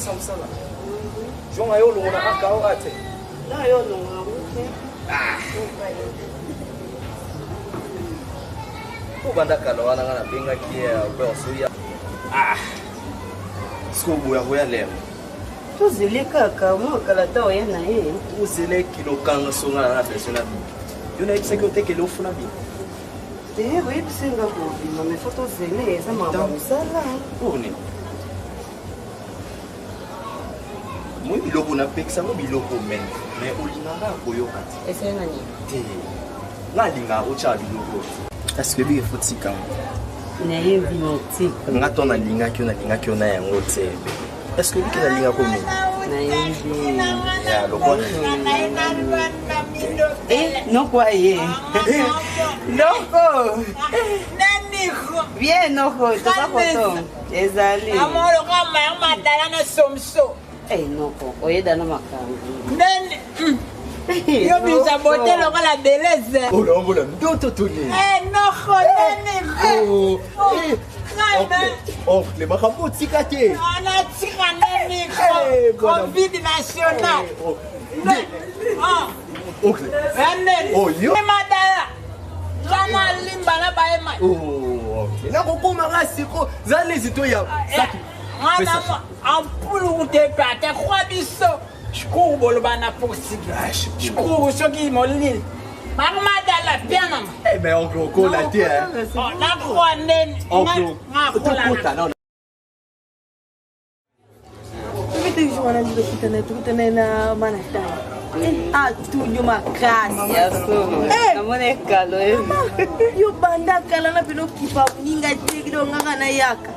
Osisa mosala. Jonga yo olongola kaka o ate. Na yo olongola ngo te. Ah. Obanda kala wana nga nabengaki ye osoya. Ah. Sikoyo boya koya lero. Tozele kaka mwa kala ta oya na ye. Tozele kilo kanga songa na besoin na bino. Yo nayebisaki yo te kele ofuna bino. Te oyebisi nga kobima mais faut tozele eza makambo ya mosala. Oyo nini? Moi biloko napekisa ngo biloko me mais olingaka koyoka te. Esali na nini? Te. Nga alingaka otya biloko. Kasi oyebi ke fotika ngo. Nayebi motika. Nga to nalingaki yo nalingaki yo na yango te. Est-ce que oyebi ke nalingaka yo mingi? Nayebi. Ya lokola. Eh, noko aye. Noko. Bien noko, toza koto. Ezali. Amoro kama ya madala na somso. Eh noko, oyeda na makambo. Nene. Yo bisa bote lokola beleze. Olombola ndoto toni. Eh noko nene. Oh. Eh. Oncle, makambo otika te. Anatika nene. Covid national. Oncle. Oh, yo. Madala. Zana limba na bayema. Oh, okay. Nakokoma siko zalezi to ya saki. Mwana ampulu kutepe ate kwa biso. Shukuru boloba na portugais. Shukuru soki molili. Madala piana. Eh ben oncle okola te hein. Nakoa nene. Oncle. Tokota na wana tokutana tokutana na bana tala atunyo makasi yo banda kala na pene okipa moninga te kido ngaka na yaka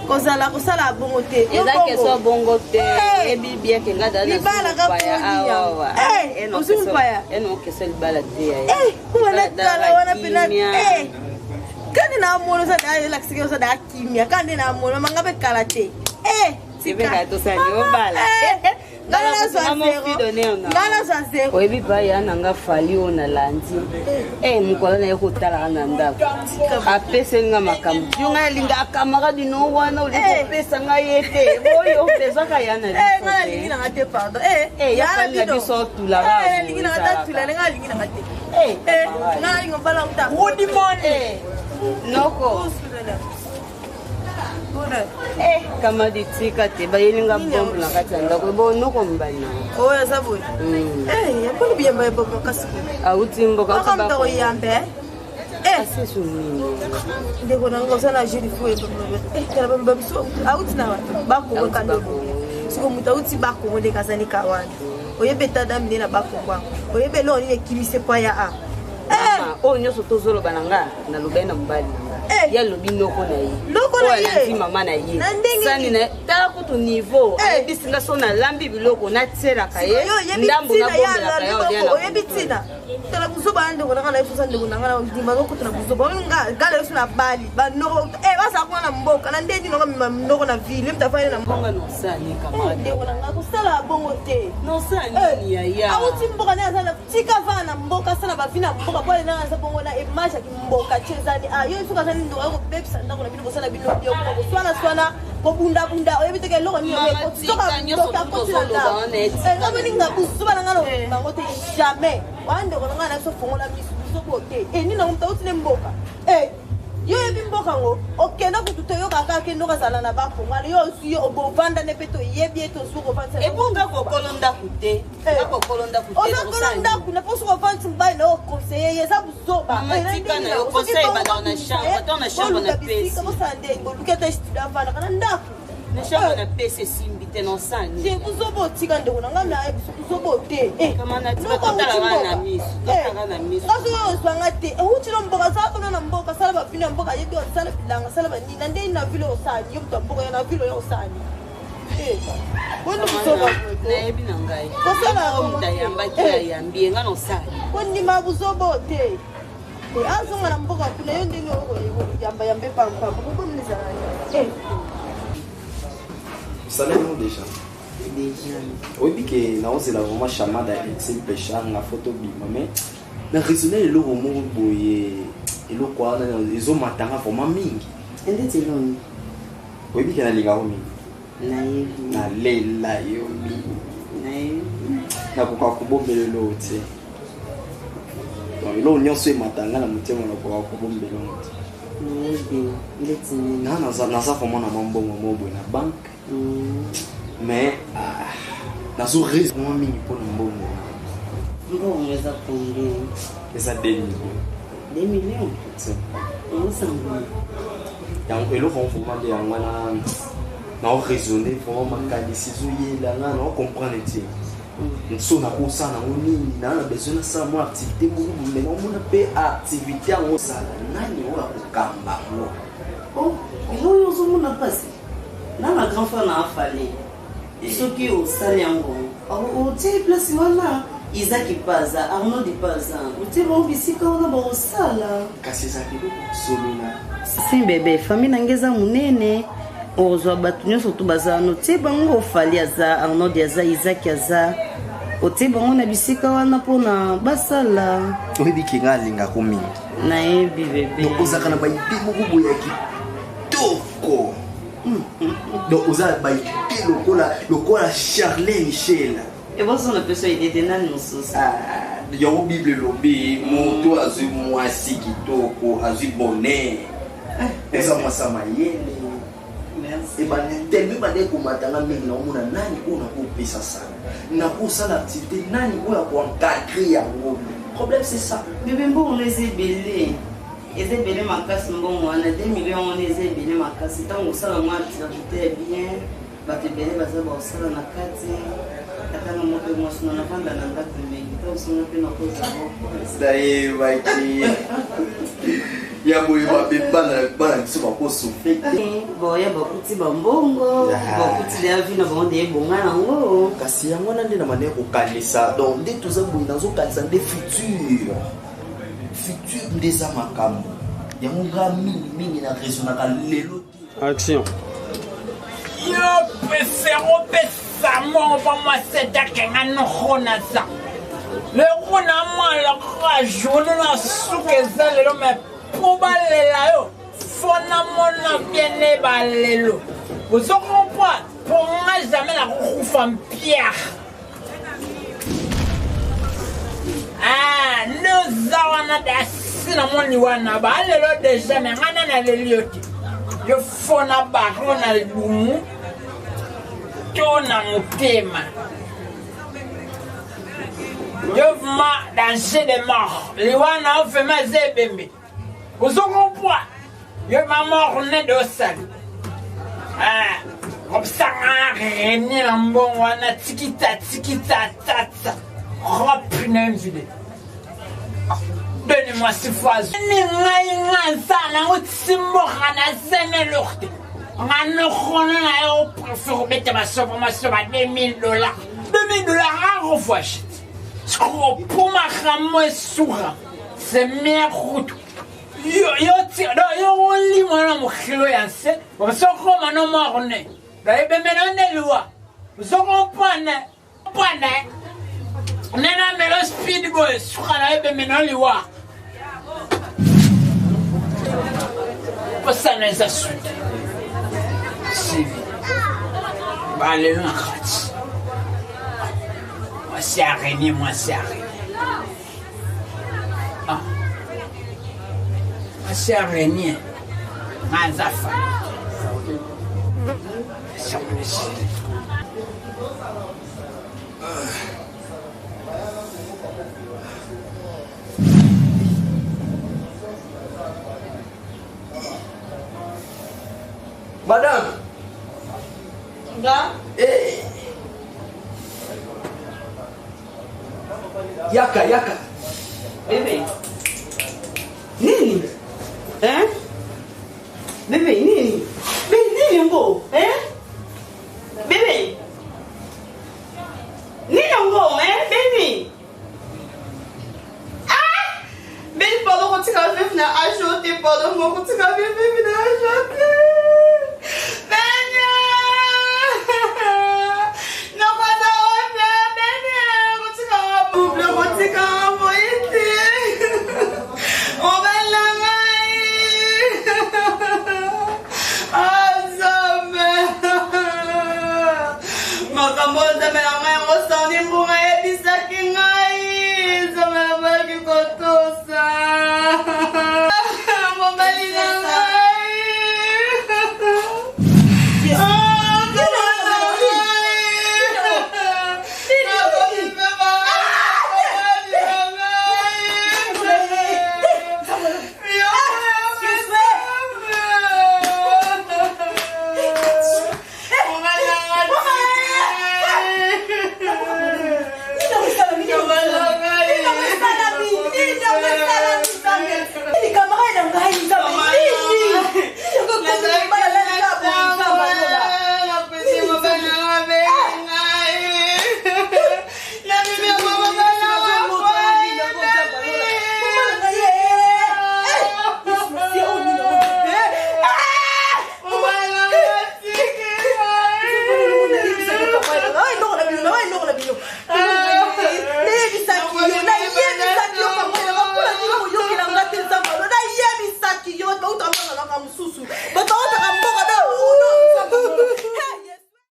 kozala kosala bongo te eza keso bongo te oyebi bien ke nga libala kaponia ozwi mopaya enokeso libala te wana kala wana pena kande na amona oza daa elakisaki oza daa kimia kande na amona manga mpe kala te nga nazwa zero oyebi pa ya na nga fali oyo nalandi e mokolo na ye kotalaka na ndako apeseli nga makambo yo ngai alingaka camarade no wana olingi kopesa ngai ye te oyo opesaka ya na ngai alingi nanga te pardon ya fali na biso otulaka alingi nanga te atula ngai alingi nanga te ngai alingi mobala uta rudimoni noko Eh, kamadi tika te bayeli nga bombe na kati ya ndako bo noko mobali na oyo aza boye yaponi biyamba ya bombe makasi auti mboka akamta koyambe asesu nini ndeko na nga oza na jeu fo tala babiso auti na bakongo kandoko siko moto auti bakongo ndenge azali kawana oyebi etadami nde na bakongo yango oyebi eloko nini ekimisi po ya a oyo nyonso tozoloba na nga nalobaki na mobali na nga ye alobi noko na ye noko na ye alandi mama na ye sani na tala kutu niveau ayebisi nga so nalambi biloko natielaka ye ndambo nabombelaka ye oyebi ntina tala buzoba ya ndeko nanga na yesu oza ndeko nanga na ndima azokota na buzoba nga gala yesu na bali banoko bazala kuna na mboka na ndenge nini okamema noko na ville ye moto afandi na mboka nosani camarade ndeko na nga kosala bongo te nosani yaya awuti mboka nde aza tika vana na mboka asala bavi na mboka po alena aza bongo na image ya kimboka ti ezali a yo soki azali ndoka yo kobebisa ndako na bino kosala bino biokoma koswanaswana kobundabunda oyebi teke eloko nini soka akoti na ndako engamoninga buzuba na nga bango te jamais wana ndeko na ngai na biso fongola misu biso te enini nango moto auti ne mboka yo oyebi mboka yango okenda kutu toyokaka kaka kende okazala na bakongo ale yo ozwi yo obovanda nde mpe toyebi ye tozwi kovandisa ebonga kokolo ndako te kokolo ndako te oza kolo ndako na mposo kovandisa mobali na yo okonseye ye eza buzoba bosala ndenge boluki ata studio avandaka na ndako na chambre na pesi esimbi te na osani te buzoba otika ndeko na ngai na biso buzoba te ngaso oyo ozwanga te euti na mboka azala kuna na mboka asala bavile ya mboka ayebi asala bilanga asala banini na ndeni na vile osani yo moto ya mboka yo na vile oyo osani boni buzoba nayebi na ngai kosala moto ayambaki ayambi ye ngai na osani kondima buzoba te azonga na mboka kuna yo ndenge okoyambayamba epampamba kobonini ezala Salé nous déjà. Déjà. oyebi ke naozela vraiment chamade ya excel peshanga foto bima mais na raisonne eloko moko boye eloko wana ezomatanga vraiment mingi endeti eloni oyebi ke nalingako mingi nayebi. Nalela yo mingi. Nakoka kobombela eloko te. Donc eloko nyonso emata nga na motema nakoka kobombela yango te. Nayebi ndeti nini. Nga naza naza vraiment na mwa mbongo moko boye na banque. Mais ah, nazo raisonner mwa mingi mpo na mbongo. Mbongo eza combien? Eza 2 millions. 2 millions? Osango. Yango eloko yango vraiment nde yango wana nao raisonner vraiment makanisi ezoyela nga nao comprendre te. Nso nakosala yango nini naa na besoin nasala mwa activité moko boye mais naomona mpe activité yango osala nani oyo akokamba yango. Oh, oyo ozomona mpasi na na grand frère na afale soki osali yango otie place wana Isaac Paza, Arnaud Paza, otie bango bisika wana bakosala. Kasi ezalaka eloko kosolola. Si bebe, famille na ngai eza monene, okozwa bato nyonso tu baza wana, otie bango Fally aza, Arnaud aza, Isaac aza, otie bango na bisika wana mpona basala. Oyebi ke ngai alingako mingi. Nayebi bebe. Donc ozalaka na ba idée moko boye ya kitoko. Donc oza na ba idée lokola lokola Charles Michel. Eboso na peso idée te nani mosusu. Ah, yango Bible elobi moto azwi mwasi kitoko azwi bonheur. Eza mwasi ya mayele. Ebandi ebandi ekomata nga mingi naomona nani oyo nakopesa sala nakosala activité nani oyo akoencadre yango problème c'est ça. Bebe mbongo eza ebele eza ebele makasi mbongo wana 2 millions wana eza ebele makasi ntango osala mwa activité ya bien bato ebele baza baosala na kati ata na moko mwasi na navanda na ndako mingi ntango osonga mpe nakozala nayebaki ya boye mabe bana bana biso bakosufre te boya bakuti bambongo bakuti deya vi na bango nde ebonga yango kasi yango wana nde na manere kokanisa donc nde toza boye nazokanisa nde futur futur nde eza makambo yango nga mingi mingi na raisonnaka lelo te. Action. Yo pesero pesa mongo pa mwasi etakenga nokona za lero na mwa lokola journée na suka eza lelo me mpo balela yo fo namona bien ne balelo ozo comprendre mpo nga jamais nakokufa mpiare Ah, nde oza wana dasi namoni wana balelo deja me ngai nani aleli yo te yo fo na baro na libumu to na motema yo vraimen danger de mort liwa na yo vraimen eza ebembe ozo comprendre yo ma mort ne de osali ah, obisanga renie na mbongo wana tikita tikita tata rope na mvide donnez-moi six fois ni ngai nga nsa nango timboka na zeme lourd te nga nokono na yo préfère obeta masopo masoba 2000 dollars 2000 dollars arevoyage sikoyo mpo makambo esuka c'est meilleur kutu yo yo ti do yo olimo na mokilo ya nse osokoma no morne do ebembe na nde liwa ozokompane mpane nena melo speed boy suka na ebembe na liwa posana eza suki sivi balelo na kati mwasi araignée mwasi araignée Ah. Mwasi araignée nga aza fali Madame Nga Eh Yaka, yaka. Bebe. Nini? Hein? Bebe, nini? Bebe, nini yango? Hein? Bebe. Nini yango, hein? Bebe. Ah! Bebe, pardon, kotika veve na ajoute, pardon, mo kotika veve na ajoute. Bebe! Nakoza wapi, bebe? Kotika buble, kotika boye te. Mobali na ngai. Ah, Nzambe. Makambo nzambe na ngai yango sandi mbu.